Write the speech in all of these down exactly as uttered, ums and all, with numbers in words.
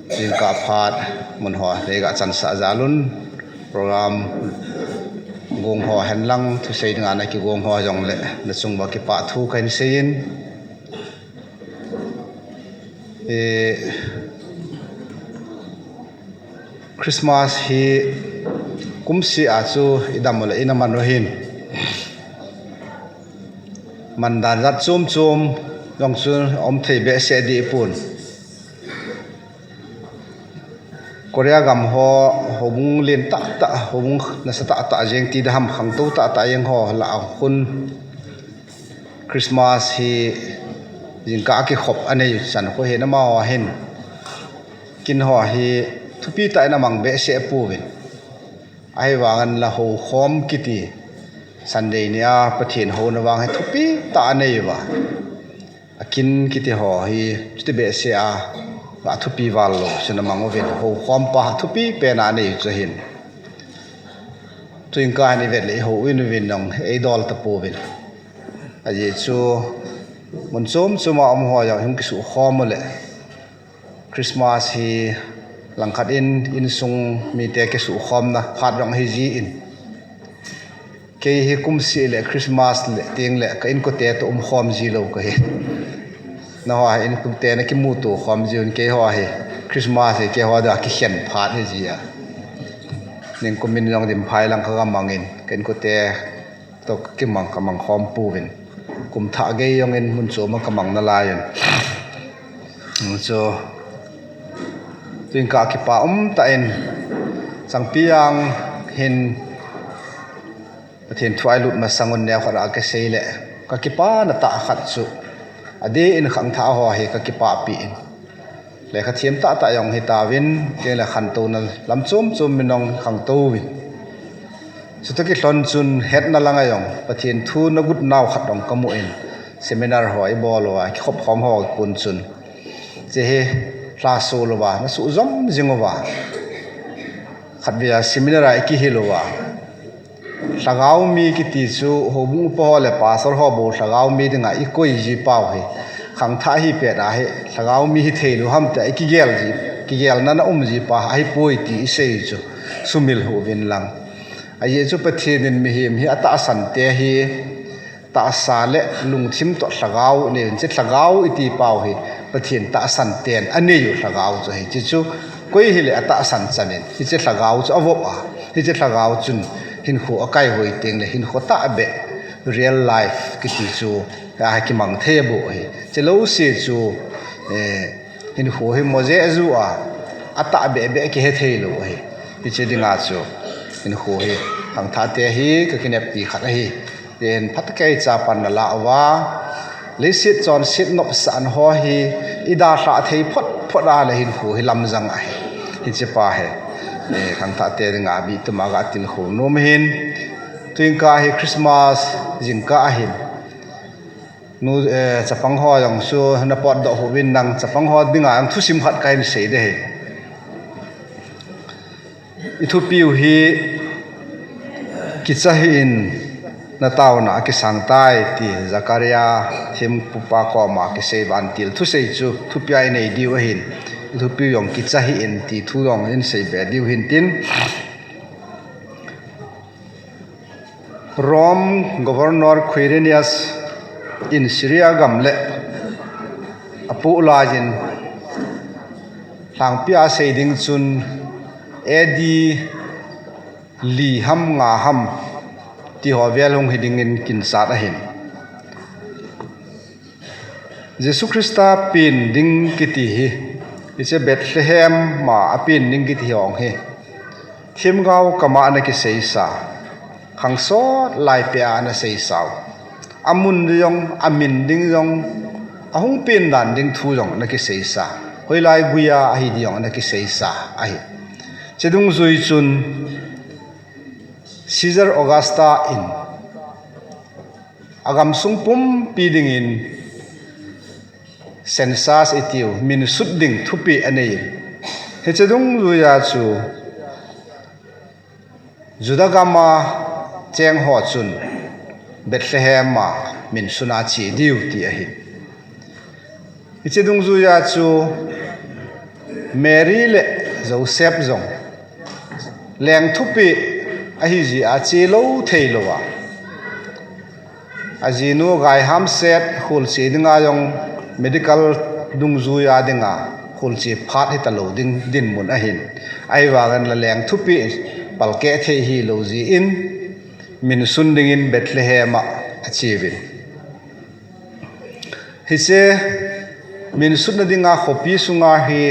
Jingkah phat mun ho neiga chansah jal un, program gong ho henlang thusei dinga nakigong ho jongle nachung uva kipah thu kahin seiyin. Eh, Christmas hi kumseh a chu idam uleh ina man u hin, mandan jat chom chom jong chu aum thei behseh deh pon. Korea gam ho, houbung len tahtah, houbung nasa tahtah jeng ti ding ham, khangtou tahtah jeng ho lah a khun Christmas hi jingkah a kikhop anei chan khu hin amaho hin kin ho hi thupi tah in amang behseh pouvin. Ahivangin la houkhom kiti Sunday nia Pathen houna vang hi thupi tah anei uva. Akin kiti ho hi chuti behseh a, athupi val lou chun amang uvin, houkhom pa thupi pen a anei u chu ahin. Tuin kahin ivet leh ihou uvin uvin jong eidol tapouvin. Ajeh chu mun chom chom a um ho jong hung kisukhom uleh Christmas hi langkhat in insung mite kisukhomna phat jong ahi jin. Kei hi kumseh le Christmas le teng le ka inkote toh umkhom ji lou kahi. Nangho hi inkote nakimuto khom jiuvin, keiho hi Christmas hi keiho dia kikhen phat hi jia. Ningkum in jong Dimphai lang kaga mangin, ka inkote toh kimang kamang khom pouvin. Kum thah gei jong in mun chom a kamang nalai in. Chu tuin kakipah umtah in, Changpi Jang hin Pathen thu eilut masang un neokhat a kasei le, kakipana tah khat chu, adeh in khangthah ho hi kakipahpi in, lekha thiam tahtah jong hitauvin, kei le khantouna lam chom chom in jong khangtouvin. Chutoh kilhon chun hetna langa jong Pathen thu nagut nau khat jong kamu in, seminar ho ibol uva, kikhop khom ho kon chun, hiche hi lhasol uva nasuh jom jing uva, khatvei a seminar a ikihil uva, lhagao mi kiti chu houbung upa ho le pastor ho bou lhagao mi dinga ikoi ji pau hi, khangthah hi pet a hi lhagao mi hithei lou ham tia ikigel ji, kigelna na um ji pa ahipoi ti isei chu sumil hih uvin lang. Ajeh chu Pathen in mihem hi atahsan te hi tahsa le lungthim toh lhagao anei u, hiche lhagao iti pau hi Pathen tahsan ten anei u lhagao chu ahi. Hiche chu koi hile atahsan chan in hiche lhagao chu avop a, hiche lhagao chun hinkho akaihoi teng le hinkho tahbeh, real life kiti chu akimang thei bou ahi. Hiche lou se chu, eh, hinkho hi mo jeh a ju a, atahbeh beh kihe thei lou ahi. Hiche dinga chu hinkho hi khangthah te hi kakineppi khat ahi. Tin phatah a kicha pan nala uva, leiset chonset nopsah ho hi idalhah thei phot phot a le hinkho hi lamjang ahi. Hiche pa hi, eh, khangthah te dinga bitum a gatilkhou nom ahin. Tuin ka hi Christmas jingkah ahin. Nu, eh, chapang ho jong chu napotdoh hih uvin lang, chapang ho dinga jong thusim khat kahin sei ding ahi. Ithupiu hi kicha hih in, nataona akisang tai ti Zakaria thempupa koma kisei vantil thusei chu thupia inei diu ahin. Ithupiu jong kicha hih in ti thu jong insei be diu hintin. Rome Governor Quirinius in Syria gam le apoh laiyin lhangpia sei ding chun A D li ham nga ham tiho vel hung hi dingin kinsat ahin. Jesu Christa pen ding kiti hi, hiche Bethlehem a apen ding kiti hi jong hi themgao kama ana kiseisa, khangsot laipeh a ana seisau, amun ding jong, amin ding jong, ahung pen dan ding thu jong ana kiseisa, hoilai guia ahi ding jong ana kiseisa ahi. Hiche dungjui chun Caesar Augusta in agamsung pumpi dingin census itiu, minsut ding thupeh anei. Hiche dungjuia chu Juda gama cheng ho chun Bethlehem a minsuna che diu ti ahi. Hiche dungjuia chu Mary le Joseph jong leng thupi ahi jeh a che lou thei lou a, ajinu Gaiham Set kholche dinga jong medical dungjuia dinga kholche phat hita lou ding dinmun ahin. Ahivangin la leng thupi palkeh thei hilou jeh in minsun dingin Bethlehem a acheuvin. Hiche minsunna dinga khopi sunga hi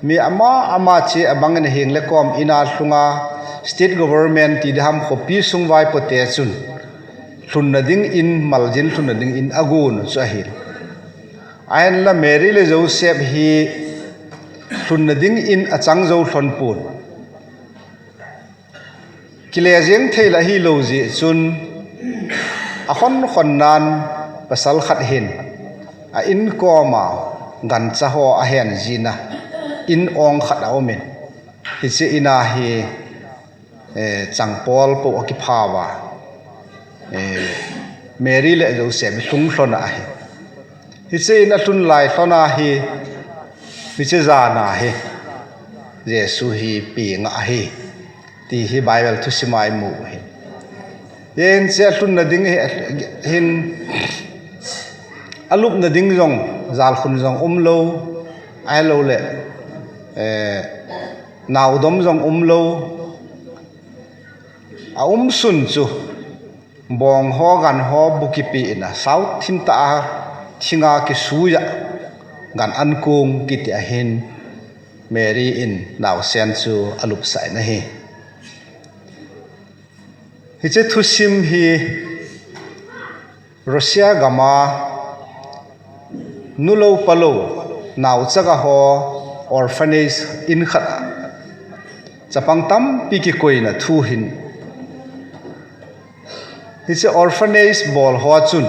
mi ama ama che abangin aheng le kom ina lhunga state government ti diham khopi sung vaipote chun lhunna dingin, maljin lhunna dingin agon u chu ahin. Ahinla Mary le Joseph hi lhunna dingin achang jou lhon pon. Kile jeng thei la hilou jeh chun, akhon khon nan pasal khat hin a in koma gancha ho ahen jin a, in ong khat aumin, hiche ina hi, eh, changpol po akiphauva, eh, Mary le Joseph lhung lhon ahi. Hiche in alhun lai lhon ahi, hiche jana hi Jesu hi peng ahi. Ti hi Bible thusima imu u ahi. Hiche alhunna ding hi, hin alupna ding jong, jalkhun jong umlou, ahilouleh, eh, naodom jong umlou, aumsun chu, bong ho, gan ho, bu kipe in a, south thim tah a, thinga kisuiya, gan ankong kiti ahin, Mary in naosen chu alupsah in ahi. Hiche thusim hi Russia gama nulou palou naochaga ho orphanage in khat a chapang tampi kikoina thu hin. Hiche orphanage bol ho chun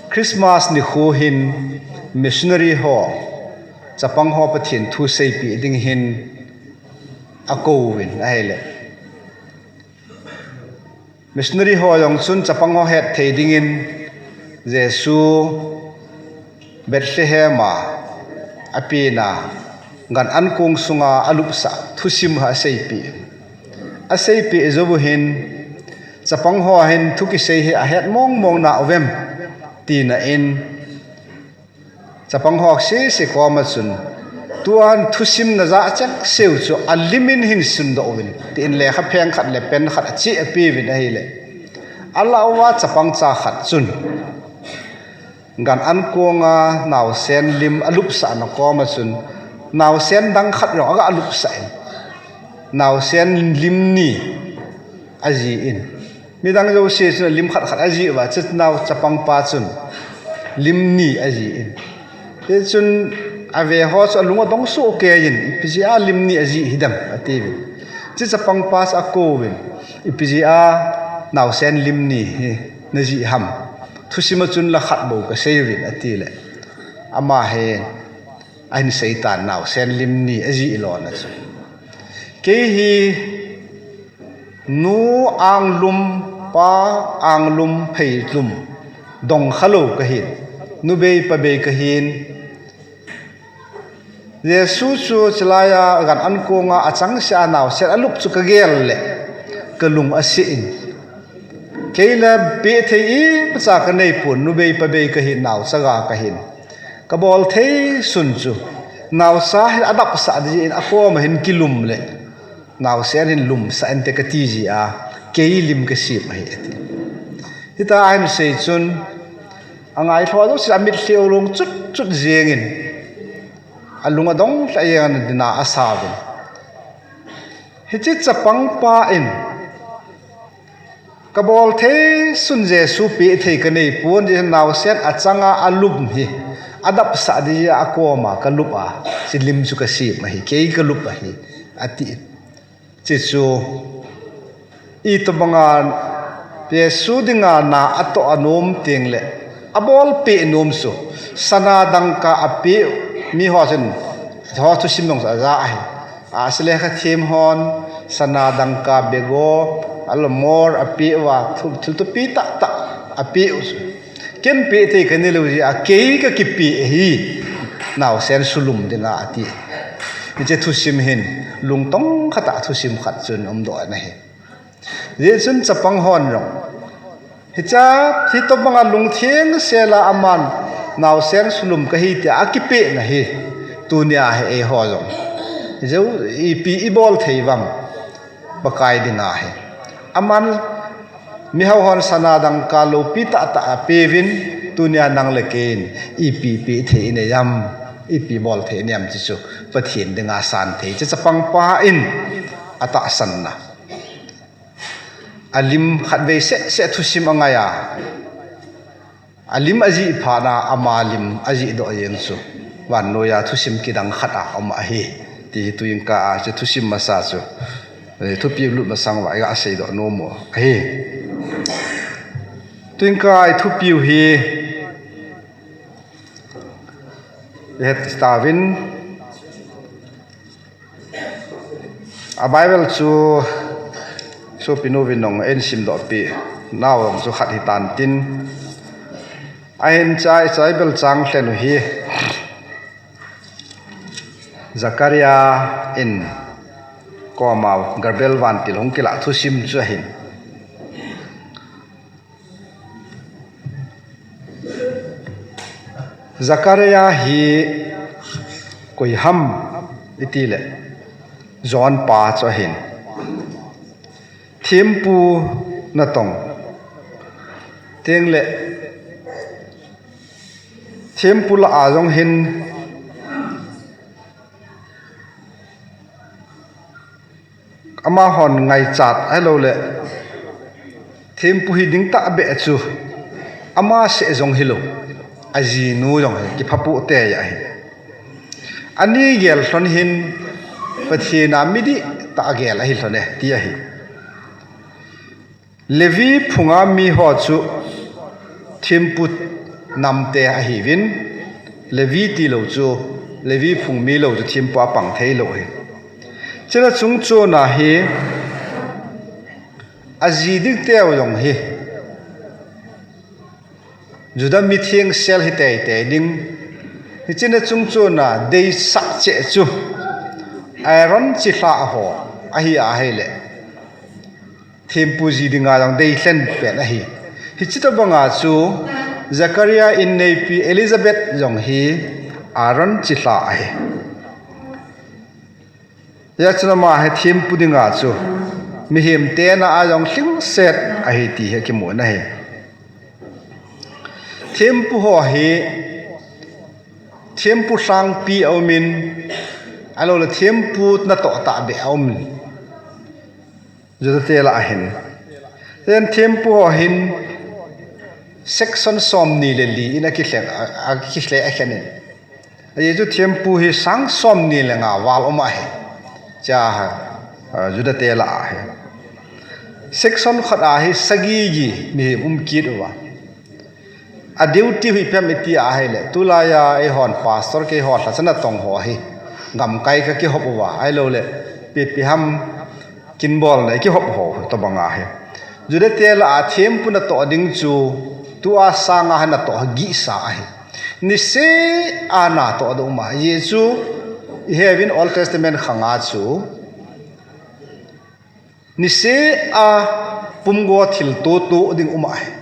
Christmas nikho hin missionary ho chapang ho Pathen thu seipeh ding hin akouvin ahile. Missionary ho jong chun chapang ho hetthei dingin Jesu Bethlehem a apena gan ankong sunga alupsah thusim ha aseipeh. Aseipeh jou u hin chapang ho hin thu kisei hi ahet mong mong nauvem tina in chapang ho sese koma chun, tua thusim najah chengseu chu alim in hin sundoh uvin, tin lekha pheng khat le pen khat ache apeuvin ahile. Alah uva chapang cha khat chun gan ankonga naosen lim alupsahna koma chun naosen dang khat jong aga lupsah in, naosen lim ni aji in. Midang jouse chun lim khat khat aji uva, chunao chapang pa chun lim ni aji in. Hichun ave ho chu alung adong sohkei in, ipi jeh a lim ni aji hidem atiuvin. Chu chapang pa chu akouvin, ipi jeh a naosen lim ni hi naji ham? Thusim a chun la khat bou kasei uvin atile, ama hin ahin seitan, naosen lim ni aji lona chu. Kei hi nu anglum, pa anglum, pheilum dongkha lou kahin, nubei pabei kahin. Jesu chu chulaiya gan ankonga achangseh a naosen alup chu kagel le kalung ase in. Kei la pehthei imacha kaneipon, nubei pabei kahin, naochaga kahin. Kabol thei sun chu naocha hi adapsah ding jeh in akoma hin kilum le naosen hin lumsah inte kati jeh a kei lim kasem ahi ati. Hitia ahin sei chun angailhah jouse amitlhi u long chut chut jengin alung adong lheh jengin adin a asauvin. Hiche chapang pa in kabol thei sun Jesu pehthei kaneipon, naosen achanga alum hi adapsah ding jeh a akoma kalup a, hiche lim chu kasem ahi, kei kalup ahi ati. Chuchu itobanga Jesu dinga na atoh anom tengle abolpeh nom chu, sana dangka apeh, miho chun ho thusim jong aja ahi. Ahsi lekha them hon sana dangka bego, alomor apeh uva, thil thupi tahtah apeh u chu, ken pehthei kanei lou jeh a kei kakipeh ahi, naosen sulum dinga ati. Hiche thusim hin lungtong khat a thusim khat chun umdoh ana hi. Hijeh chun chapang hon jong, hiche, hitobanga lungtheng sela aman naosen sulum kahi tia akipehna hi, tunia hi eiho jong ipi ibol thei vang, Pakai dinga hi. Aman mihao hon sana dangka loupi tahtah apeuvin, tunia nang le keiin ipi pe thei inei ham, ipi bol thei inei ham ti chu Pathen dinga san thei. Hiche chapangpa in atahsanna, alim khatvei sehseh thusim angai a, alim ajih phat a, ama lim ajihdoh jeng chu vannoiya thusim kidang khat a um ahi, ti hi tuingka a hiche thusim masa chu, thupiu lut masang uva iga seidoh nom u ahi. Tuingka a ithupiu hi ihet tauvin, a Bible chu sopinu vin jong eisimdohpeh nau jong chu khat hitan tin, ahin hiche Bible chang lhenu hi Zakaria in koma Gabriel vantil hung kilah thusim chu ahin. Zakaria hi koiham itile, John pa chu ahin. Thempu natong tengle thempu lah a jong hin amahon ngaichat ahiloule thempu hiding tahbeh chu ama seh jong hilou, ajinu jong hi kiphapoh tei ahi. Ani gel lhon hin Pathen a midihtah gel ahi lhone ti ahi. Levi phunga miho chu thempu namte ahiuvin, Levi tilou chu, Levi phung milou chu thempu a pang theilou ahi. Chule chungchona hi aji dingteu jong hi Juda mi thengsel hi teitei ding. Hichea chungchona deisah cheh chu Aaron chilhah ho ahi ahile, thempu ji dinga jong deilhen pen ahi. Hiche tobanga chu Zakaria inneipi Elizabeth jong hi Aaron chilhah ahi. Hijeh chun ama hi thempu dinga chu mihem tena a jong lhingset ahi ti hi akimu in ahi. Thempu ho hi thempu lhangpi aumin, ahiloule thempu natoh tahbeh aumin, Judate lah a hin. Then thempu ho hin section somni le li in akilheng, a, akilheng akhen in. Ajeh chu thempu hi sang somni le nga val um ahi. Chua, a, Judate lah a hi section khat a hi sagi ji mihem um kit uva. A duty hi ipi ham iti ahile, tulaiya eihon pastor keiho lhacha natong ho hi gamkai kakihop uva, ahiloule ipi ipi ham kinbolna ikihop ho tobanga hi Judate lah a thempu natoh ding chu tua sanga hi natoh hi gihsa ahi. Niseh a natoh ding um ahi. Ajeh chu iheuvin Old Testament khanga chu niseh a pumgo thilto to ding um ahi.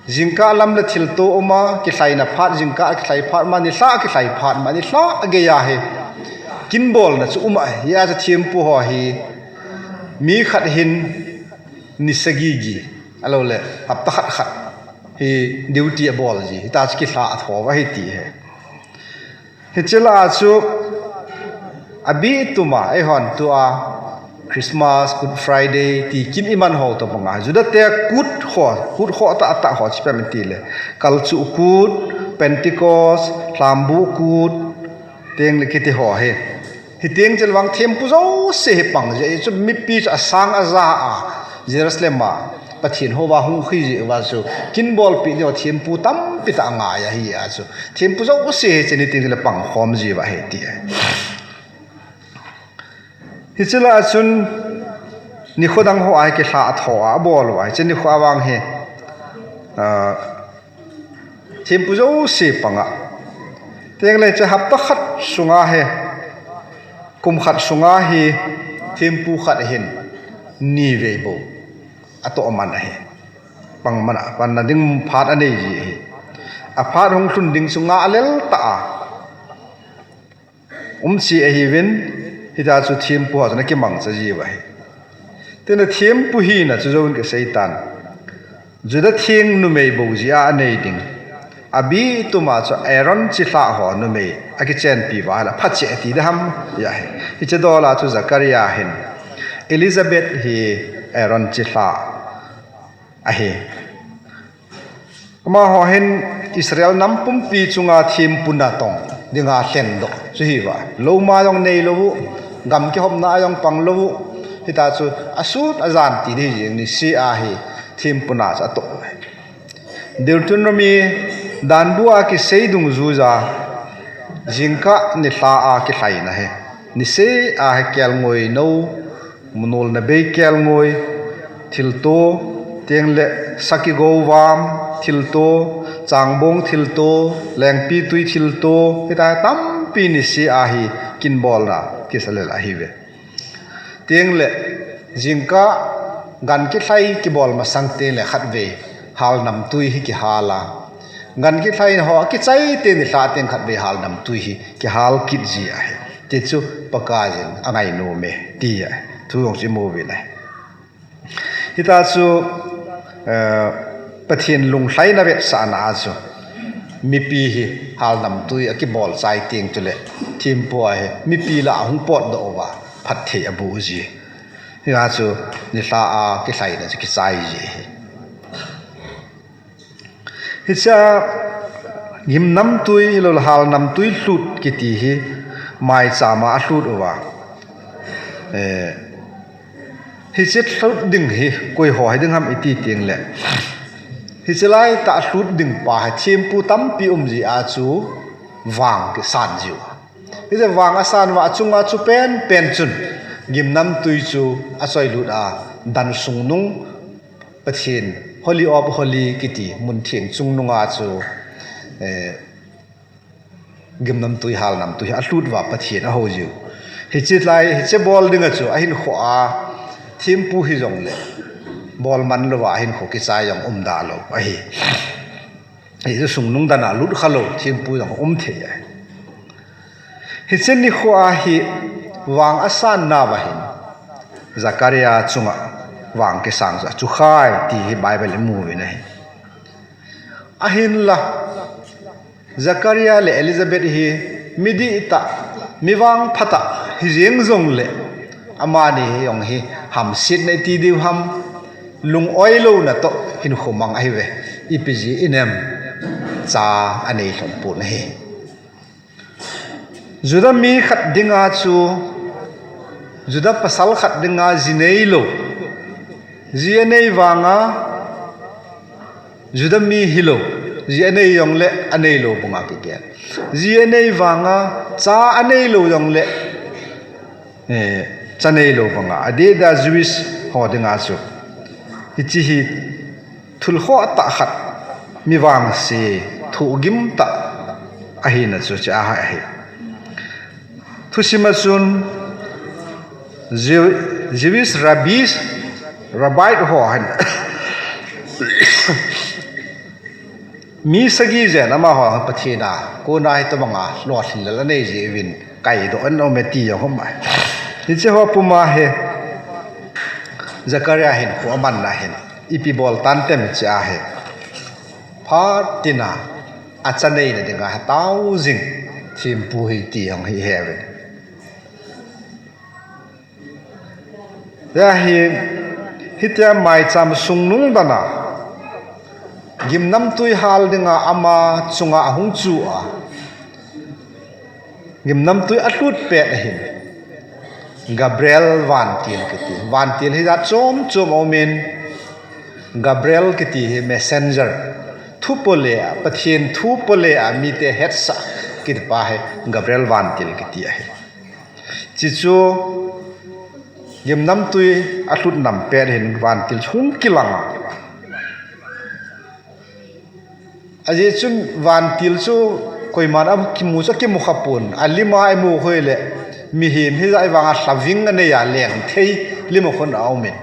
Jingkah lam le thilto uma, kilhaina phat, jingkah kilhai phat ma, nilhah kilhai phat ma, nilhah geiya hi kinbolna chu um ahi. Hijeh chun thempu ho hi mi khat hin ni sagi ji, ahiloule hapta khat khat hi duty abol ji, hita chu kilha atho uva ahi ti ahi. Hiche lah a chu abih tuma eihon tua Christmas, Good Friday ti kin iman ho tobanga Judate kut ho, kut ho tahtah ho chu ipi ham itile, Kalchuh kut, Pentecost, Lhambuh kut, tengle kiti ho hi. Hiteng chel vang thempu jouse hi pang jeh chu mipi chu asang aja a Jerusalem a Pathen houva hung khui jeh uva chu kinbolpeh diu thempu tampi tah angai ahi a chu. Thempu jouse hi hiche ni tengle pangkhom jiuva ahi ti ahi. Hiche lah a chun nikho dang ho a hi kilha atho a abol uva, hiche nikho a vang hi, a, thempu jouse panga. Tengle hiche hapta khat sunga hi Kum khat sunga hi thempu khat hin ni vei bou atoh man ahi. Pang man a, panna ding phat anei ji ahi. Aphat hung lhun ding chu ngah lel tah a um ji ahiuvin, hitia chu thempu ho chun akimangcha jiu ahi. Tin, thempu hina chu jouvin kisei tan. Juda theng numei bou jeh a anei ding. Abi tuma chu Aaron chilhah ho numei akichenpi uva ahile phache ti ding ham, ahi. Hiche dol a chu Zakaria hin, Elizabeth hi Aaron chilhah ahi. Amaho hin Israel nam pumpi chunga thempu natong dinga lhendoh chu ahiuva. Lou ma jong neilou u, gam kihopna jong panglou u. Hitia chu asut ajan ti ding jeng niseh a hi thempu na chu atoh. Deuteronomy danbu a kisei dungjuiya jingkah nilhah a kilhaina ahi. Niseh a hi kelngoi nou, munolna bei kelngoi, thilto, tengle sakigou vam, thilto, changbong thilto, lengpitwi thilto, hitia tampi niseh a hi kinbolna kisa lel ahiuve. Tengle jingkah gan kilhai kibol masang tengle khatvei halnamtwi hi kihal a. Gan kilhai ho akichai teng nilhah teng khatvei halnamtwi hi kihal kit ji ahi. Ti chu Pakaiyin angainom e, ti ahi. Thu jong chu imu uvin ahi. Hitia chu, eh, Pathen lunglhaina vetsahna a chu mipi hi halnamtwi akibol chai teng chule thempu a hi mipi lah a hung potdoh uva phatthei aboh ji. Hitia chu nilhah a kilhaina chu kichai ji ahi. Hichea gimnamtwi hilou le halnamtwi lhut kiti hi maicham a alhut uva. Eh, hiche lhut ding hi koiho hiding ham iti tengle, hiche laitah lhut ding pa hi thempu tampi um jeh a chu vang kisan jiu. Hiche vang asan uva achunga chu penpen chun gimnamtwi chu achoilut a, dan sungnung Pathen, Holy of Holy kiti mun theng chungnunga chu, eh, gimnamtwi halnamtwi alhut uva Pathen ahou jiu. Hiche lai, hiche bol dinga chu ahinkho a thempu hijongle bolman louva ahinkho kichai jong umda lou ahi. Hichu sungnung dan a lut khalou thempu jong um thei ahi. Hiche nikho a hi vang asan nauva hin Zakaria chunga vang kisang chu achukhai ti hi Bible in imu uvin ahi. Ahinla Zakaria le Elizabeth hi mi dihtah, mi vangphatah hijeng jongle amani jong hi hamsetna iti diu ham, lungoilouna toh hinkho mang ahiuve. Ipi jeh inem? Cha anei lhon pon ahi. Juda mi khat dinga chu, Juda pasal khat dinga ji neilou, ji anei vanga Juda mi hilou, ji anei jongle aneilou banga kigel. Ji anei vanga cha aneilou jongle, eh, cha neilou banga, adeh dia Jewish ho dinga chu hiche hi thulkhoh tah khat, mi vangse, thohgim tah ahina chu hiche ahi. Thusima chun Jew-, Jewish rabbis, rabbi ho hin mi sagi jen amaho Pathen a kona hitobanga lolhinlel anei jeh uvin kaidoh ana um e ti jong um ahi. Hiche ho puma hi Zakaria hinkho amanna hin ipi bol tantem hiche ahi. Phat tina acha neina dinga atao jing thempu hi ti jong hi heuvin. Hia hi, hitia maicham sungnung dana gimnamtwi hal dinga ama chunga ahung chu a, gimnamtwi alhut pet ahin Gabriel vantil kiti. Vantil hi jat chom chom aumin, Gabriel kiti hi messenger, thu pole a, Pathen thu pole a mite hetsah kiti pa hi Gabriel vantil kiti ahi. Hichu gimnamtwi alhut nam pet hin vantil hung kilang a. Ajeh chun vantil chu koiman akimu chu akimu khapon, alima imu khoi le Mihem hi jai vanga lhaving anei a leng thei lim a khun a um in.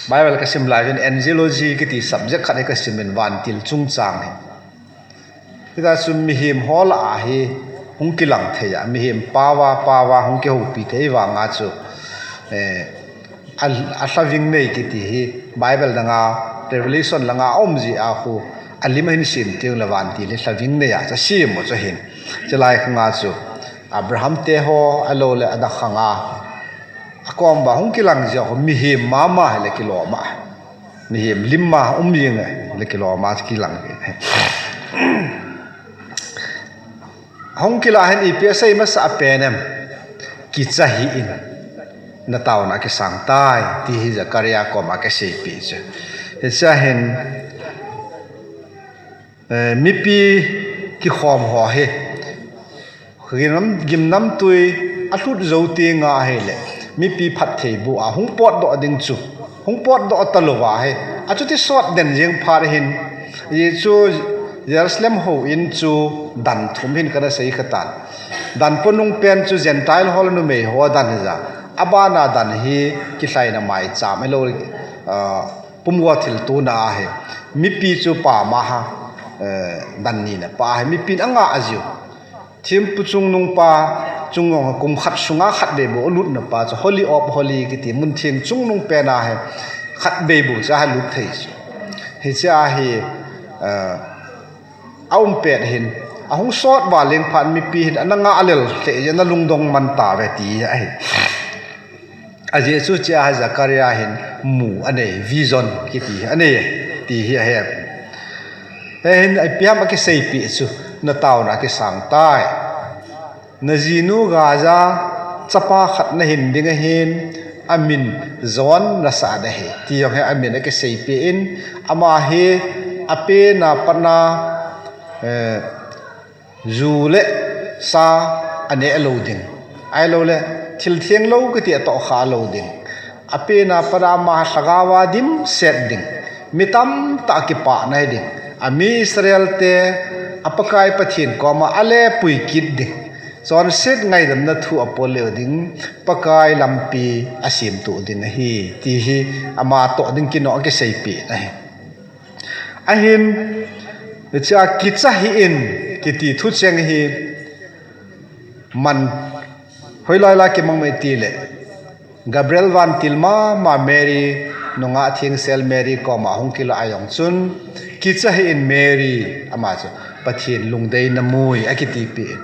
Bible ka sim lai hin angelology kiti subject khat hi ka sim in vantil chungchang hi. Hita chu mihem ho lah a hi hung kilang thei a, mihem power, power hung kihoupi thei vanga chu, eh, a, a lhaving nei kiti hi Bible danga Revelation langa a um ji a khu a lim a hin sim teng le vantil hi lhaving nei a chu sim u chu hin. Chulai khanga chu Abraham te ho a lo le a da khanga a kom ba hung kilang ji a khu mihem mama hi le kilom a. Mihem lim ma um jing le kilom a kilang. Hung kila hin ipi a sei masa a pen em? Kicha hih in, na tauna kisang tai, ti hi Zakaria koma kiseipi chu. Hicha hin, eh, mipi kikhom ho hi, gimnam, gimnamtui a hlut zo ti nga hi le, mipi phattheiboh a hung potdoh ding chu, hung potdoh ta lo va hi, a chuti sot den jeng phat hin, Jesu Jerusalem houin chu dan thum hin kana sei kha tan. Dan ponung pen chu Gentile ho le numei ho dan hi ja. A bana dan hi kihlaina maicham hi lo, ah, pumgo thil tuna a hi. Mipi chu pama ha, eh, dan nina pa hi. Mipi in anga a jiu. Thimpu chungnung pa, chungnung kum khat sunga khat vei bou lutna pa chu Holy of Holy kiti mun theng chungnung pen a hi khat vei bou cha hi lut thei chu. Hicha hi, eh, a um pet hin, a hung sot va leng phat mipi hin, ana nga a lel hle je na lungdong man ta ve ti ahi. A Jesu chia hi Zakaria hin mu a nei, vision kiti a nei, ti hi a he. He hin a ipi ham a kiseipi chu, na tauna kisang tai. Na jinu Gaza chapa khat na hin ding ahin, a min John na sa da hi. Ti jong hi a min a kiseipi in, ama hi a pena pana, eh, ju le sa a neh lo ding. Ai lo le, thil theng lo kiti a toh kha lo ding. A pena pana ama lhagao a dimset ding. Mi tamtah kipah na hi ding. A mi Israel te a Pakai Pathen koma a lepui kit ding. Chonset ngaidamna thu a pol leu ding, Pakai lampi a simtuh ding ahi, ti hi ama toh ding kino a kiseipi na hi. Ahin, hicha kicha hih in, kiti thucheng hi man hoilai la kimang mai ti le. Gabriel vantil mama Mary, nungah thingsel Mary koma hung kila a jong chun, kicha hih in Mary, ama chu Pathen lungdeina mui a kitipi in.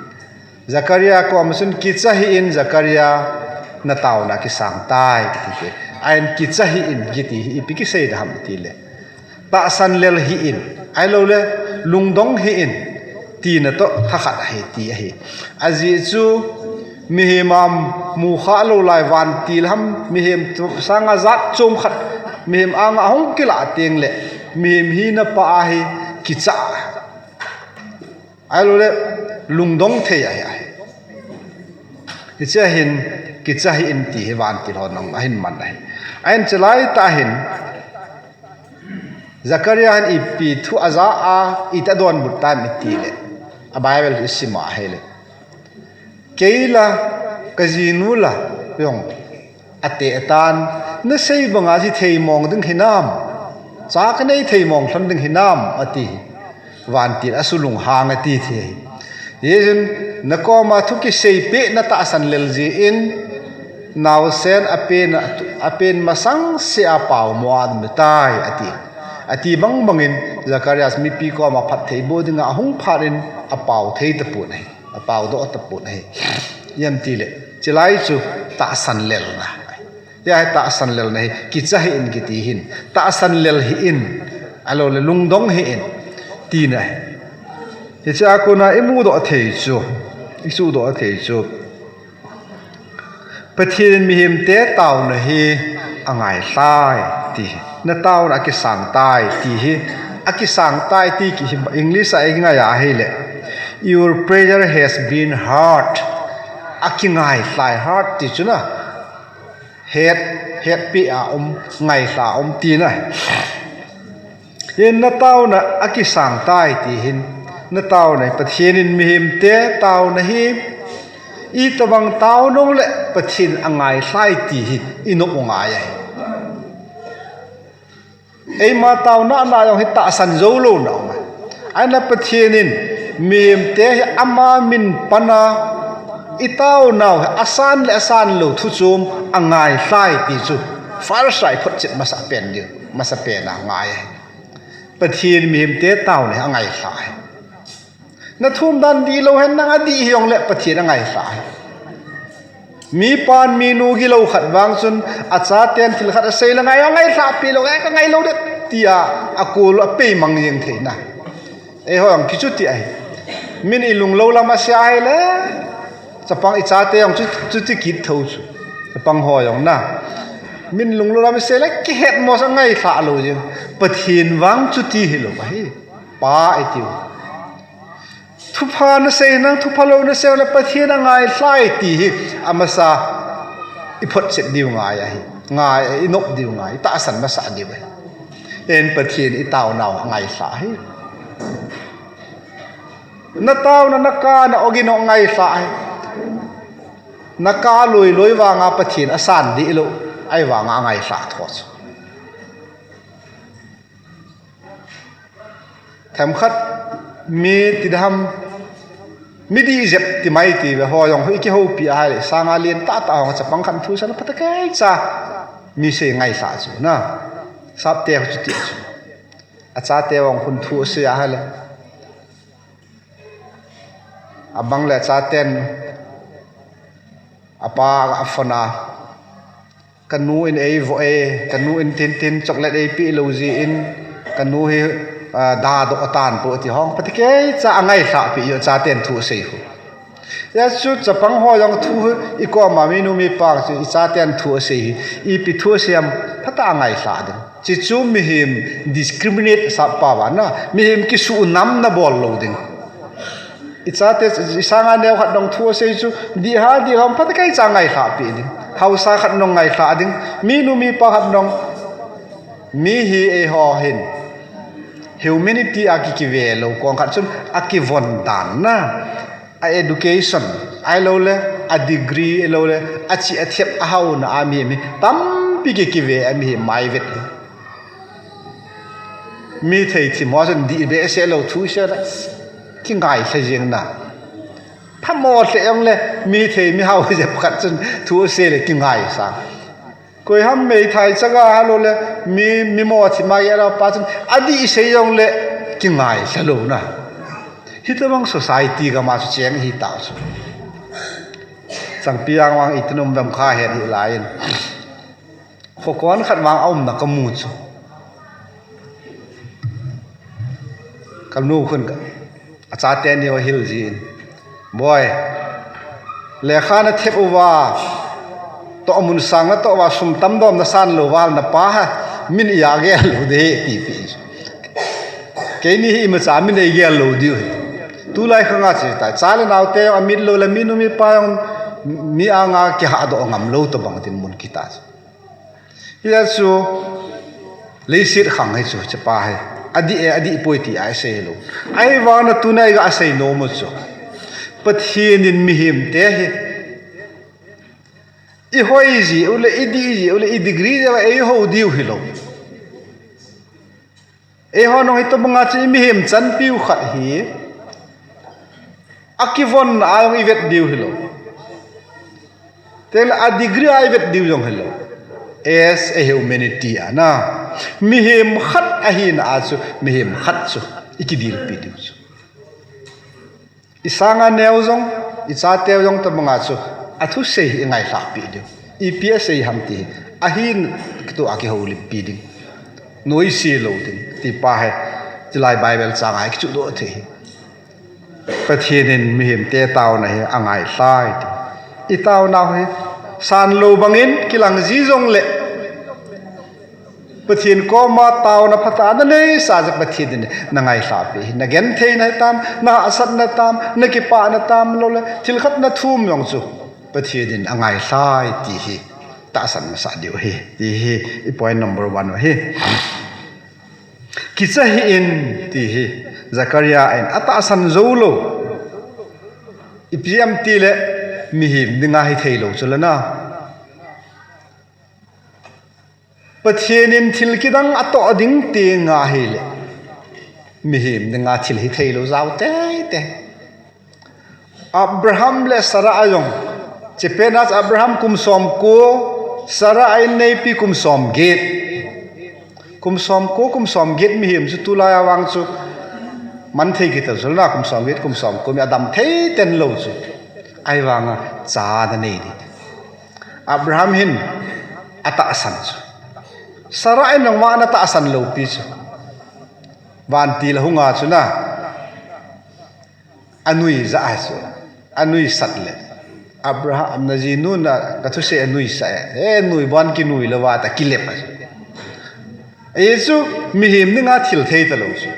Zakaria koma chun kicha hih in Zakaria na tauna kisang tai kitipi. Ahin kicha hih in kiti hi ipi kisei da ham ti le. Tahsan lel hih in, ai lo le, lungdong hih in, tina toh thakhat ahi ti ahi. A ji chu, mihem a mu kha lo lai vantil ham, mihem sanga jat chom khat, mihem anga hung kila teng le, mihem hina pa ahi kicha. Ai lo le, lungdong thei ahi ahi. Hicha hin, kicha hih in ti hi vantil ho nong ahin man ahi. Ahin chulai ta hin, Zakaria hin ipi thu a ja a, ita donbut tam i ti le. A Bible i sim a hi le. Kei la, ka jinu la, jong. A te tan, na sei banga ji thei mong ding hinam. Cha ka nei thei mong lhon ding hinam, a ti. Vantil a sulunghang a ti thei. Jesun, na koma thu kiseipi na tahsan lel ji in, naosen a pen, a pen masang se a pau mo a dum tai, a ti. A ti bang bangin, Zacharias mipi koma phattheiboh dinga a hung phat in a pau thei tapon ahi, a pau doh tapon ahi. Iam ti le, chulai chu tahsan lelna. Tia hi tahsan lelna hi, kicha hih in kiti hin. Tahsan lel hih in, a lo le lungdong hih in, tina hi. Hicha kona i mudoh thei chu, i suhdoh thei chu. Pathen in mihemte tauna hi a ngailhai ti hi. Na tauna a kisang tai ti hi. A kisang tai ti ki hi English a i ngai a hi le. Your prayer has been heard. A kingailhai heard ti chu na. Het, hetpi a um, ngailha um tina. Hin na tauna a kisang tai ti hin, na tauna hi Pathen in mihemte tauna hi Itobang tao nung le Pathen angailhai ti hi inop u ngai ahi. Eima taona na jong hi tahsan jou louna um ahi. Ahinla Pathen in mihemte hi ama min pana itaonau hi asan le asan lou thu chom angailhai ti chu first a iphotchet masa pen diu, masa pen a ngai ahi. Pathen mihemte taona hi angailhai. Na thum dan dihlou hen nang adih hijongle Pathen angailhai. Mipan minu gilou khat vang chun achaten thil khat asei le ngai, angailhah peh lou, eh, kangai lou det, tia akol u apei mang jeng theina. Eiho jong kichuti ahi. Min ilunglou lam asia ahile, chapang ichate jong chu, chuti kit tho chu. Chapang ho jong na. Min ilunglou lam asia le kihet mo sa angailhah lou jeng. Pathen vang chuti hilou ahi. Pa itiu. Thupha nasei nang, thupha lou nasei le Pathen angailhai ti hi amasa iphotchet diu ngai ahi. Ngai, inop diu ngai, itahsan masa diu ahi. En Pathen itaonau angailhah ahi. Na taona, na kana ogin u angailhah ahi. Na ka loi loi vanga Pathen asan dihlou, ahivanga angailhah tho chu. Themkhat mi tidam, mi dih jep ti mai ti ve, ho jong hui kihoupi ahile, sanga lien tahtah ho chapang khat thu san phatakei cha, mi sei ngailhah chu na, sapte ho chu ti chu. Achate jong khun thu asei ahile. Abang le achaten apa aphone a, kanu in eivoh e, kanu in tin tin chocolate eipeh lou jeh in, kanu hi, ah, dadoh atan po ti hong, phatakei cha angailhah peh u, achaten thu asei u. Hijeh chu chapang ho jong thu hi ikoma minu mipa chu ichaten thu asei hi, ipi thu asei ham phatah a angailhah ding. Chuchu mihem discriminate sap pau vana, mihem kisuhnamna bol lou ding. Ichate, isanga neo khat nung thu asei chu, dih ha, dih ham phatakei cha ngailhah peh ding. Haosa khat nung ngailhah ding. Minu mipa khat nung, mi hi eiho hin humanity a ki, kive lou, kong khat chun akivon dan na. A education, ahilouleh, a degree, ahilouleh, achih athep, ahaona a mihem hi tampi ki, kive a mihem mai vet hi. Mi thei thim ho chun dih behseh lou thu asei le kingailha jeng na. Phamo lheh jongle mi thei mi hao jep khat chun thu asei le kingaisang. Koiham meithai chaga ahilouleh mi, mi mo thim a gel a pa chun adih sei jongle kingailha lou na. Hitobang society gam a chu cheng ahi tau chu. Changpi jang vang itin um vem kha het hih lai in. Khokon khat vang aumna kamu chu. Kanu khun ka, achate ni ahil jin. Boi, lekha nathep uva, tohmun sang natoh uva, sum tamdom nasan lou val napa ha, min ija gel lou ding, tipi. Keini hi imacha min eigel lou diu hi. Tulai khanga chu ta, cha le naote jong amit lou le minu mipa jong mi anga kihahdoh ngam lou tobang dinmun kita chu. Hijeh chu, leiset khang hi chu, chapa hi. Adih e, adih poi ti a isei lou. Ahivang na tuna iga sei nom u chu. Pathen in mihemte hi. Ihoi ji u le, idih ji u le, idegree ji u le, eiho diu hilou. Eiho nung hitobanga chu imihem chanpiu khat hi. Akivon a jong ivet diu hilou. Tengle a degree a ivet diu jong hilou. As a humanity a na. Mihem khat ahina a chu, mihem khat chu. Ikidilpi diu chu. Isanga neo jong, ichateu jong tobanga chu. Athusei hi ingailhah pi diu. Ipi asei ham ti hi. Ahin tu a kihoulimpi ding. Noise lou ding. Tipa hi. Chulai Bible chang a hi kichuhdoh thei hi. Pathen in mihemte taona hi angailhai ti. Itaonau hi sanlou bangin kilang ji jongle Pathen koma taona phatah a naneisa jeh Pathen in nangailhah pi hi. Nagentheina tam, nahahsatna tam, nakipana tam loule thil khat nathum jong chu Pathen in angailhai ti hi tahsan masa diu hi. Ti hi i point number one u hi. Kicha hih in, ti hi Zechariah in atahsan jou lou. Ipi ham tile, Mihem dinga hithei lou chu lana. Pathen in thil kidang atoh ding ti nga hile, mihem dinga thil hithei lou jao teitei. Abraham le Sarah a jong, chepena Abraham kum som ko, Sarah in neipi kum som get. Kum som ko, kum som get mihem chu tulai a vang chu man thei kit ta chu lana, kum som get, kum som ko mi adam thei ten lou chu. Ahivanga cha ana nei ding. Abraham hin atahsan chu. Sarah in nangma ana tahsan lou pi chu. Vantil a hunga chu na. Anui ja a chu. Anui sat le. Abraham na ji nu na ka thusei anui sa e. E nui ban ki nui lou va ta kilep a chu. Hichu mihem dinga thil thei ta lou chu.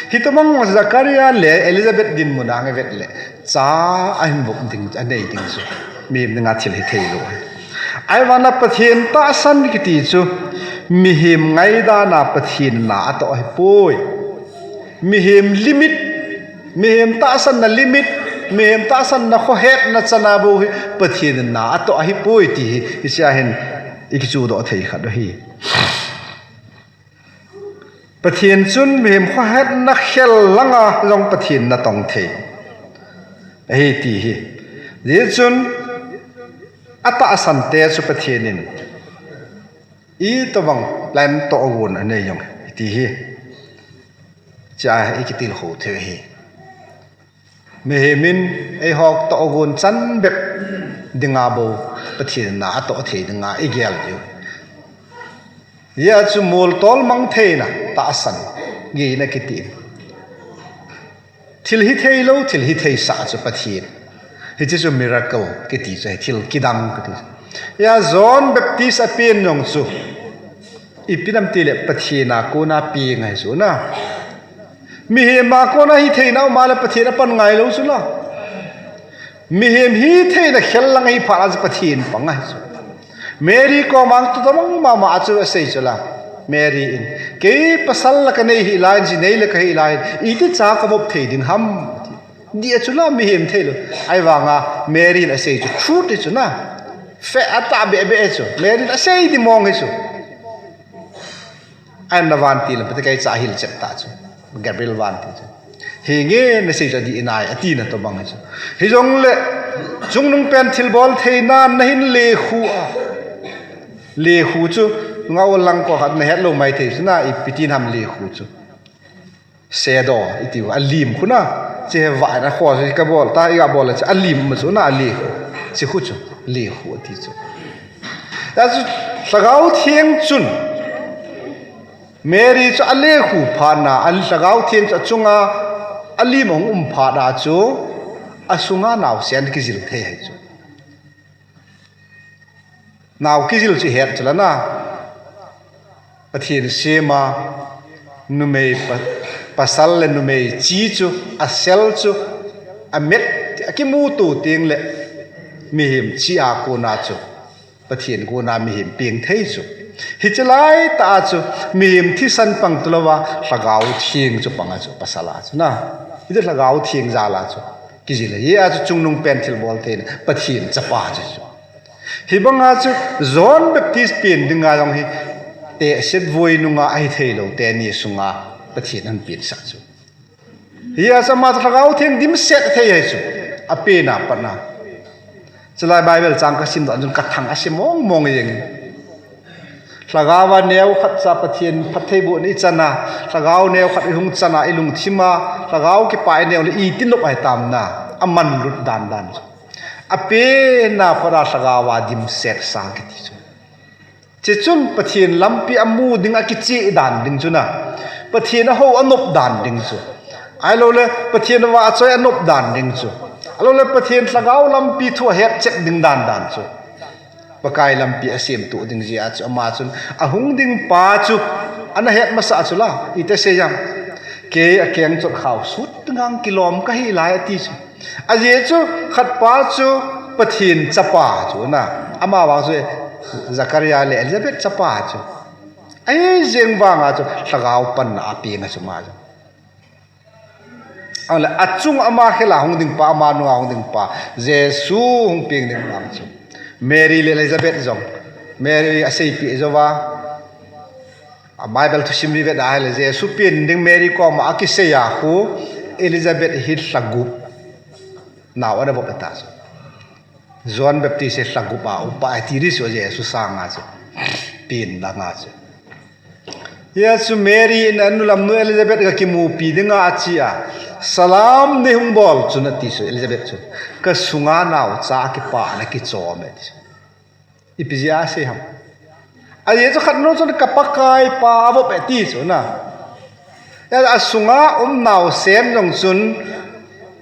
Hitobang Zakaria le Elizabeth dinmun a nge vet le. Cha ahin vop ding, anei ding chu. Mihem dinga thil hithei lou. Ahivanga Pathen tahsan kiti chu. Mihem ngaidana Pathen na atoh ahipoi. Mihem limit, mihem tahsanna limit, mihem tahsanna khohetna chana bou hi Pathen na atoh ahipoi ti hi, hichea hin ikichudoh thei khat ahi. Pathen chun mihem khohetna khel langa jong Pathen natong thei ahi ti hi. Hichun atahsan te chu Pathen in itobang plan tohgon anei jong ti hi. Cha ikitilkhou thei hi. Mihem in eihok tohgon chan bep dinga bou Pathen na atoh thei dinga igel diu. Hia chu moltol mang theina tahsan ngeina kiti. Thil hithei lou, thil hithei sa chu Pathen. Hiche chu miracle kiti chu, thil kidang kiti chu. Hia John Baptist apen jong chu. Ipi nam tile Pathen a kona peng ahi chu na. Mihem a kona hitheina um a le Pathen apan ngai lou chu la. Mihem hitheina khel lang ahi phat a chu Pathen pang ahi chu. Mary koma tu tamang mama a chu asei chu la. Mary in, kei pasal la kanei hih lai in, ji nei le kahi lai in, iti cha kavop thei ding ham? Dia chu la mihem thei lou. Ahivanga Mary in asei chu, truth hi chu na. Fe atah bebe chu. Mary in asei di mong hi chu. Ahin na vantil, Pathen kei cha hilchet ta chu. Gabriel vantil chu. Hinge nasei chu adih nai, atina tobang hi chu. Hijongle, chungnung pen thilbol theina nahin lekhu a. Lekhu chu, ngau lang ko khat nahet lou mai thei chu na, ipi tin ham lekhu chu. Shadow, iti u, alim khu na. Che he va na kho chu kabol, ta iga bol chu, alim ma chu na, lekhu. Che khu chu, lekhu ati chu. Achu, Lhagao Theng chun. Mary chu alekhu phat na, a Lhagao Theng chu achunga alim ahung um phat a chu, asunga naosen kijil thei ahi chu. Nao kijil chu het chu la na. Pathen sema, numei pa, pasal le numei chi chu, asel chu, amet, akimuto teng le, mihem chi a kona chu. Pathen kona mihem peng thei chu. Hiche lai ta chu mihem thisan pang tulouva Lhagao Theng chu pang a chu pasal a chu na. Hiche Lhagao Theng jal a chu. Kijil a hi a chu chungnung pen thilbol theina Pathen chapa chu chu. Hibang a chu John Baptist pen dinga jong hi tehset voi nunga ahi thei lou teni sunga Pathen ahin pensah chu. Hia chu ama chu Lhagao Theng dimset thei ahi chu. Apen a pat na. Chulai Bible chang kasim dan chun kathang asim mong mong jeng. Lhagao a neo khat cha Pathen phattheibohna ichan a, Lhagao neo khat ihung chan a, ilungthim a, Lhagao kipah ineo le iti nop ahi tam na, amanlut dan dan chu. Apen a pat a Lhagao a dimset sa kiti chu. Chuchun Pathen lampi amu ding a kicheh dan ding chu na. Pathen a hou anop dan ding chu. Ahilouleh Pathen a vahchoi anop dan ding chu. Ahilouleh Pathen Lhagao lampi thu ahet chet ding dan dan chu. Pakai lampi asemtuh ding jeh a chu ama chun ahung ding pa chu ana het masa chu la. Iti asei jam. Kei akeng chot khao sut ngang kilom kahi lai ati chu. Ajeh chu khat pa chu Pathen chapa chu na. Ama vang chu Zakaria le Elizabeth chapa chu. Ahi jeng vang a chu Lhagao panna apeng a chu ama chu. Ahile achung ama khel a hung ding pa, ama nunga hung ding pa, Jesu hung peng ding vang chu. Mary le Elizabeth jong, Mary aseipeh jou va, a Bible thusim i vet a ahile Jesu peng ding Mary koma akisei a khu, Elizabeth hi lha gup nao ana vop ta chu. John Baptist hi lha gup a um pa ati di chu Jesu sanga chu. Peng danga chu. Hia chu Mary in anu lamnu Elizabeth ga kimupi dinga ache a, "Salam nei hung bol chun," ati chu Elizabeth chun. "Ka sunga naocha kipana kichom e," ati chu. Ipi jeh a asei ham? Ajeh chu khat nu chun, "Ka Pakai pa avop e," ati chu na. Hia asunga um naosen jong chun,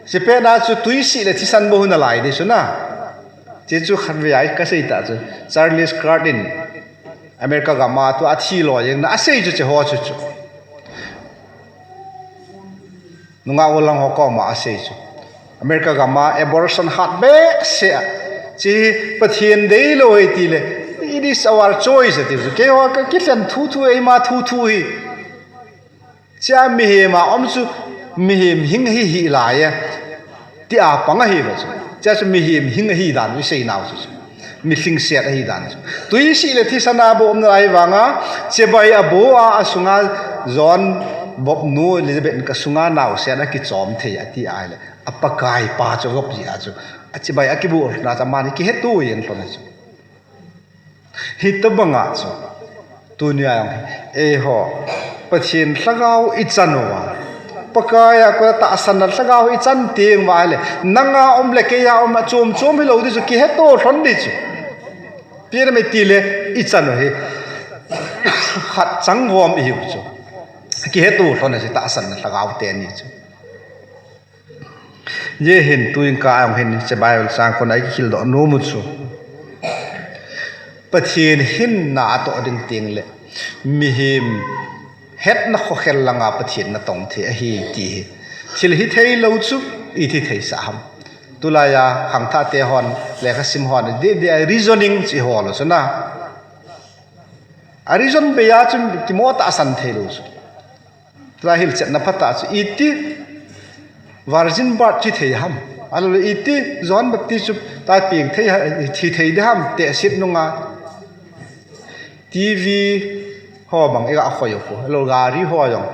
chepet na chu tuisih le thisan bou hi nalai di chu na. Hiche chu khatvei a kasei ta chu, Charles Kirk in America gam a tua athi loi jeng na asei chu hiche ho chu chu. Nungah gollhang ho koma asei chu. America gam a abortion hat behseh a. Hiche hi Pathen deilou ahi tile, "It is our choice," ati chu. Keiho kakilhen thuthu, eima thuthu hi. Hichea mihem a um chu mihem hing hi hih lai e, tia pang ahi ve chu. Hichea chu mihem hing ahi dan chu isei nau chu chu. Mi lhingset ahi dan chu. Tuisih le thisan a bou um nalai vanga, chibai abol a, asunga John vop nu Elizabeth in ka sunga naosen akichom thei ati ahile, a Pakai pa chu avop jeh a chu. Achibai akibol na chu amani kihetto jeng lhon chu. Hitobanga chu, tunia jong hi, eiho, Pathen lhagao ichan uva, Pakai a kona tahsanna lhagao ichan teng uva ahile, nanga um le keiya um a chom chom hilou di chu kihetto lhon di chu. Ipi ham itile, ichan u hi khat chang vom ihiu chu. Kihetto lhon a chu tahsanna lhagao teni chu. Hijeh hin tuin ka jong hin hiche Bible chang kona ikikhel doh nom u chu, Pathen hinna atoh ding teng le, mihem hetna khokhel langa Pathen natong thei ahi ti hi thil hithei lou chu iti theisah ham? Tulai a khangthah te hon, lekha sim hon, di, di, reasoning chu ihol u chu na. A reason bei a chu kimo tahsan thei lou chu. Tulai hilchetna phatah chu iti virgin birth thi thei ham? Ahilou le iti John Baptist chu tai peng thei ha, thi thei di ham, tehset nunga. T V ho bang iga khoi u khu. Ahilou gari ho jong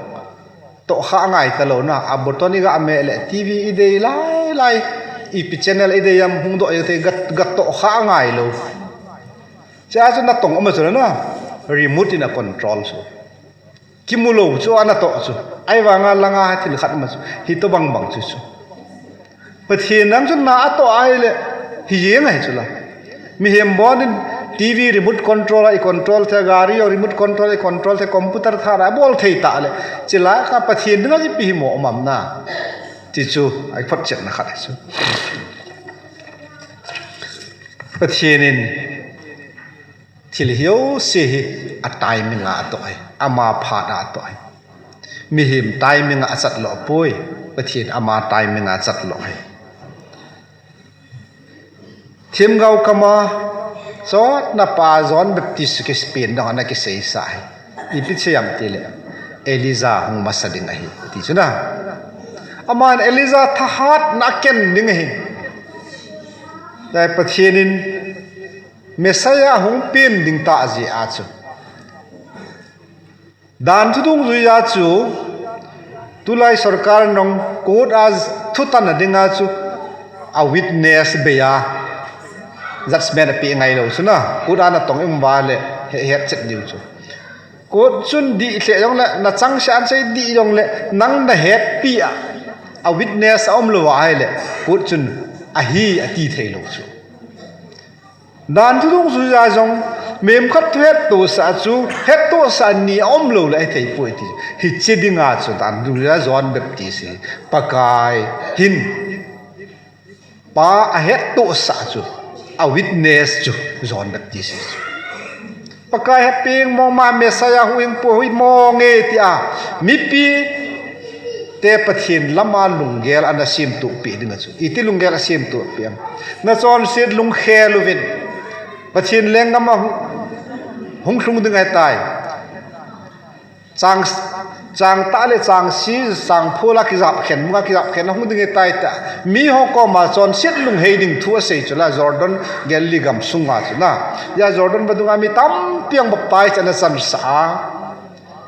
tohkha ngai talou na. A button iga meh le T V idei lai lai. Ipi channel idei ham hung doh jeng te ga, ga tohkha ngai lou. Hichea chu natong um a chu na. Remote in a control chu. Kimu lou chu anatoh chu. Ahivanga langa thil khat um a chu. Hitobang bang chu chu. Pathen nang chu na atoh ahile, hijeng ahi chu la. Mihem bon in T V remote control a i control thei, gari jong remote control a i control thei, computer thara abol thei tah le. Hiche lai a Pathen dinga ipi himo um am na. Ti chu, aphotchetna khat ahi chu. Pathen in thil hijouse hi a timing a atoh ahi, ama phat a atoh ahi. Mihem timing a achat lou poi, Pathen ama timing a achat lou ahi. Themgao kama, chotna pa John Baptist kipen dong ana kiseisa ahi. Ipi ti ham itile, Elijah hung masa ding ahi, ti chu na. Aman Elijah thahatna aken ding ahi. Lai Pathen in Messiah hung pen ding tah jeh a chu. Dan thu dungjuia chu, tulai sorkar nong court a thutanna dinga chu, a witness bei a judgment apeh ngai lou chu na, court a natong um uva le he, hetchet diu chu. Court chun dih lheh jongle, nachang seh a nasei dih jongle, nang nahetpi a, a witness aum lou ahile, court chun ahi ati thei lou chu. Dan thu dungjuia jong, mihem khat thu hettohsah chu, hettohsah ni aum lou le ahi thei poi ti. Hiche dinga chu dan thu dungjuia John Baptist hi Pakai hin, pa ahettohsah chu, a witness chu John Baptist hi chu. Pakai hepeng mong ma Messiah hung hing poi, hung hing mong e tia, mipi te Pathen lama lunggel ana semtoh peh dinga chu. Iti lunggel asemtoh peh am? Nachonset lungkhel uvin. Pathen lenggam a hung, hung lhung ding ahitai. Chang Chang tah le chang si, chang phula kijap khen, munga kijap khen, hung ding e tai ta. Mi ho koma chonset lunghei ding thu asei chu la Jordan Galilee gam sunga chu na. Hia Jordan vadunga mi tampi ang baptize ana chansa a.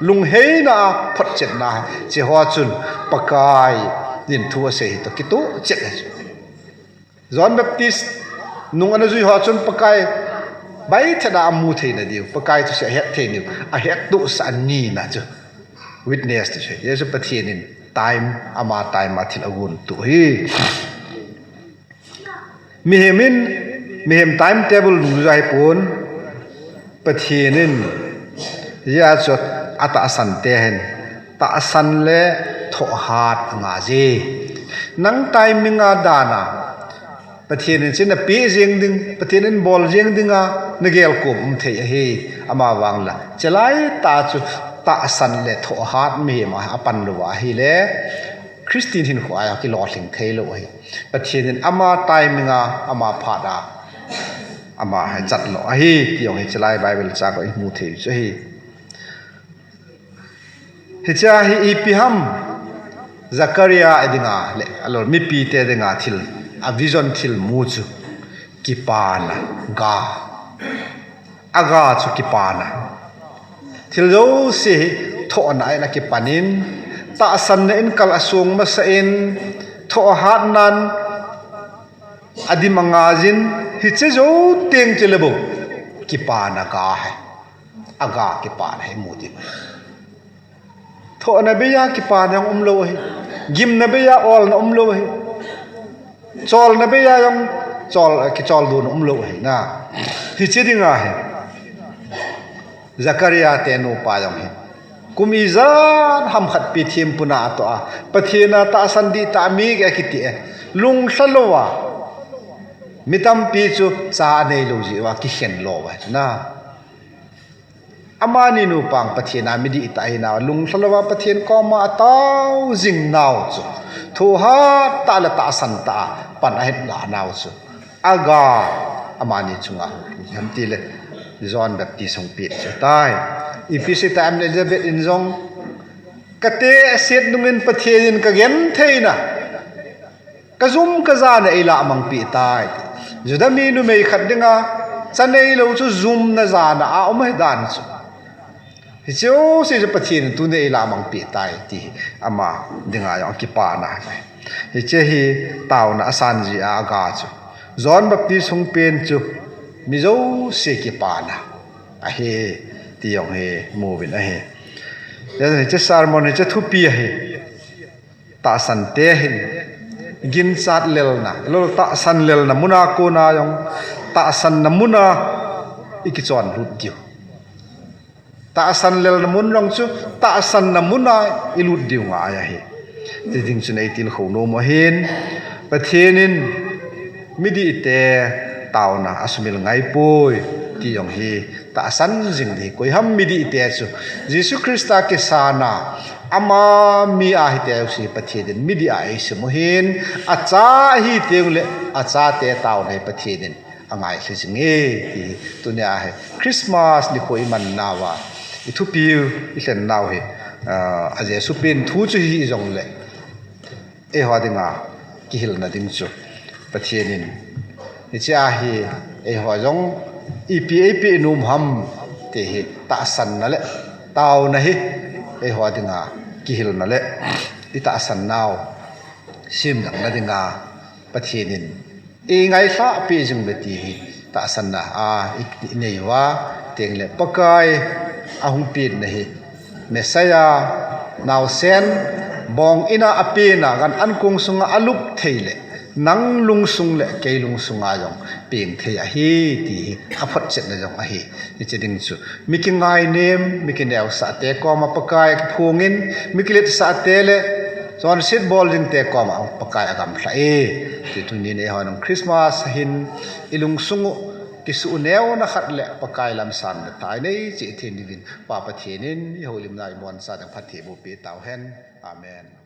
Lungheina a photchetna. Hiche ho chun Pakai in thu asei hi toh kitoh chet ahi chu. John Baptist nung ana jui ho chun Pakai baithet a amu thei na diu, Pakai thusei ahet thei na diu, ahettohsah ni na chu witness thusei. Hichu Pathen in time, ama time a thil agontoh hi. Mihem in, mihem time table nung jui pon, Pathen in, hia chu atahsan te hin, tahsan le thohhat anga je. Nang timing a dan a, Pathen in chu napeh jeng ding, Pathen in bol jeng dinga, nagel kom um thei ahi, ama vang la. Chelai tah chu tahsan le thohhat mihem a apan lou ahile, Christian hinkho a kilolhing thei lou ahi. Pathen in ama timing a, ama phat a, ama hi chat lou ahi, ti jong hi chelai Bible chang a imu thei chu ahi. Hiche hi ipi ham, Zakaria dinga le, alol mipi te dinga thil, a vision thil mu chu, kipana ga. Aga chu kipana. Thil jouse hi thohna in akipan in, tahsanna in kal asong masa in, thohhatnan adim anga jin, hiche jou teng chule bou kipana ga ahi. Aga kipana hi mu ding ahi. Thohna bei a kipana jong umlou ahi. Gimna bei a olna umlou ahi. Cholna bei a jong chol, kichol dona umlou ahi na. Hiche dinga hi Zakaria te nupa jong hi kum ijat ham khat pi thempu na atoh a, Pathen a tahsan dihtah mi akiti e. Lunglha louva, mi tampi chu cha aneilou jeh uva kikhen lou ahi na. Amani nupa Pathen a mi dihtah ahi nau, lunglha louva Pathen koma atao jing nau chu, thohhat tah le tahsan tah a pan ahin lah nau chu, aga amani chunga hung ham tile, John Baptist hung pet chu tai. Ipi sei tam le Elizabeth in jong, kateh set nungin Pathen in kagentheina, kajum kajana eilah mang peh tai. Juda mi numei khat dinga cha neilou chu jumna jana a um ahi dan chu. Hiche jouse chu Pathen in tuni eilah mang peh tai ti ama dinga jong kipana ahi. Hiche hi taona asan jia aga chu. John Baptist hung pen chu mi jouse kipana ahi ti jong hi mu uvin ahi. Hiche sermon hiche thupi ahi. Tahsan te hin ginchat lelna, lol tahsan lelna muna kona jong tahsanna muna ikichon lut diu. Tahsan lelna mun jong chu tahsanna muna ilut diu ngai ahi. Ti ding chun eitilkhou nom u ahin, Pathen in midihte taona asumil ngaipoi ti jong hi tahsan jing ding. Koiham midihte chu Jesu Christa kisana ama mi ahi teu si Pathen in midih a eisem u ahin, acha ahi teu le achate taona hi Pathen in angailha jing e ti hi tunia hi Christmas nikho iman nauva ithupiu ilhen nau hi, ah, a Jesu pen thu chu hi jongle eiho dinga kihilna ding chu Pathen in hiche ahi eiho jong ipi eipeh nom ham ti hi tahsanna le taona hi eiho dinga kihilna le itahsan nau simlangna dinga Pathen in eingailhah peh jing uve ti hi tahsanna a inei uva, tengle Pakai ahung penna hi Messiah naosen bong in a apen a gan ankong sunga alup thei le nang lungsung le kei lungsunga jong peng thei ahi ti hi aphotchetna jong ahi. Hiche ding chu mi kingainem, mi kineosah te koma Pakai akiphongin, mi kiletsah te le chonset bol jing te koma Pakai agamlha e. Ti tunin eihon Christmas hin ilungsung u kisuhneona khat le Pakai lamsanna tah a inei cheh thei diuvin Pa Pathen in ihoulimna imacha ding phatthei boh peh tauhen. Amen.